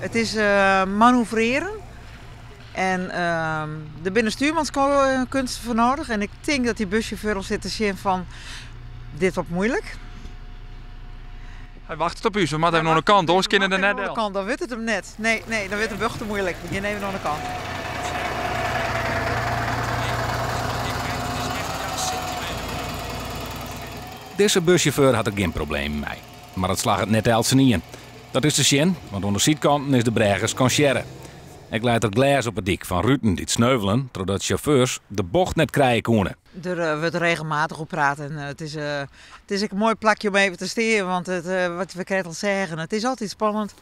It is manoeuvrearen en der binne stuurmanskunsten foar nedich en ik tink dat dy bussjauffeur al sit te sjen fan dit wordt moeilijk. Hy wachtet op ús, we moatte even oan de kant, oars kin er der net del. Dan wurdt it him net. Nee, nee, dan wurdt it te moeilijk. We gean even oan de kant. Dizze bussjauffeur hat der gjin problemen mei. Mar it slagget net eltsenien. Dat is te sjen, want oan de sydkanten is de brêge skansearre. Ek leit der glês op 'e dyk fan ruten dy't sneuvelen trochdat sjauffeurs de bocht net krije koene. Der wurdt regelmatich oer praat en it is, it is ek in moai plakje om even te stean, want it, wat we krekt al seagen, it is altyd spannend.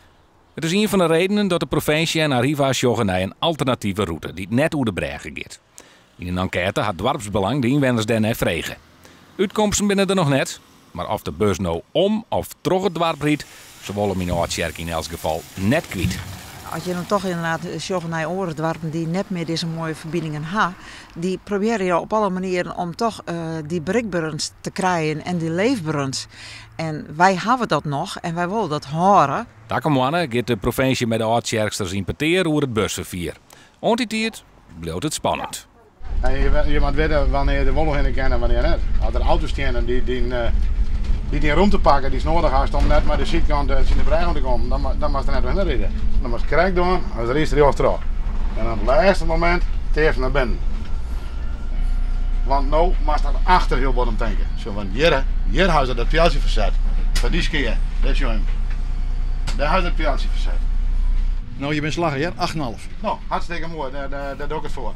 It is ien fan de redenen dat de provinsje en Arriva sjogge nei in alternative rûte dy't net oer de brêge giet. Yn in enkête hat Doarpsbelang de ynwenners dêrnei frege. Utkomsten binne der noch net, mar oft de bus no om of troch it doarp rydt, se wolle 'm yn Aldtsjerk yn elts gefal net kwyt. As je dan toch inderdaad sjogge nei oare doarpen dy't net mear dizze moaie ferbiningen ha, dy probearje op alle manieren om toch dy berikberens te krijen en dy leefberens. En wy hawwe dat noch en wy wolle dat hâlde. Takom moanne giet de provinsje mei de Aldtsjerksters yn petear oer it busferfier. Oant dy tiid bliuwt it spannend. Je moatte witte wannear der wol hinne kin en wannear net. As der auto's steane dy't dyn dy't dyn romte pakke dy'tst nedich hast om net mei de sydkant tsjin de brêge oan te kommen, dan dan moatst der net hinne ride. Dan moatst krekt dwaan as rydst rjochttroch. En op it lêste momint tearst nei binnen. Want no moatst der achter hiel bot om tinke. Sjoch, want hjir, hjir hawwe se dat pealtsje ferset. Foar dy skea. Dêr sjoch him. Dêr hawwe se dat pealtsje ferset. No, je binne slagge hear, 8,5. No, hartstikke moai, dêr, dêr doch ik it foar.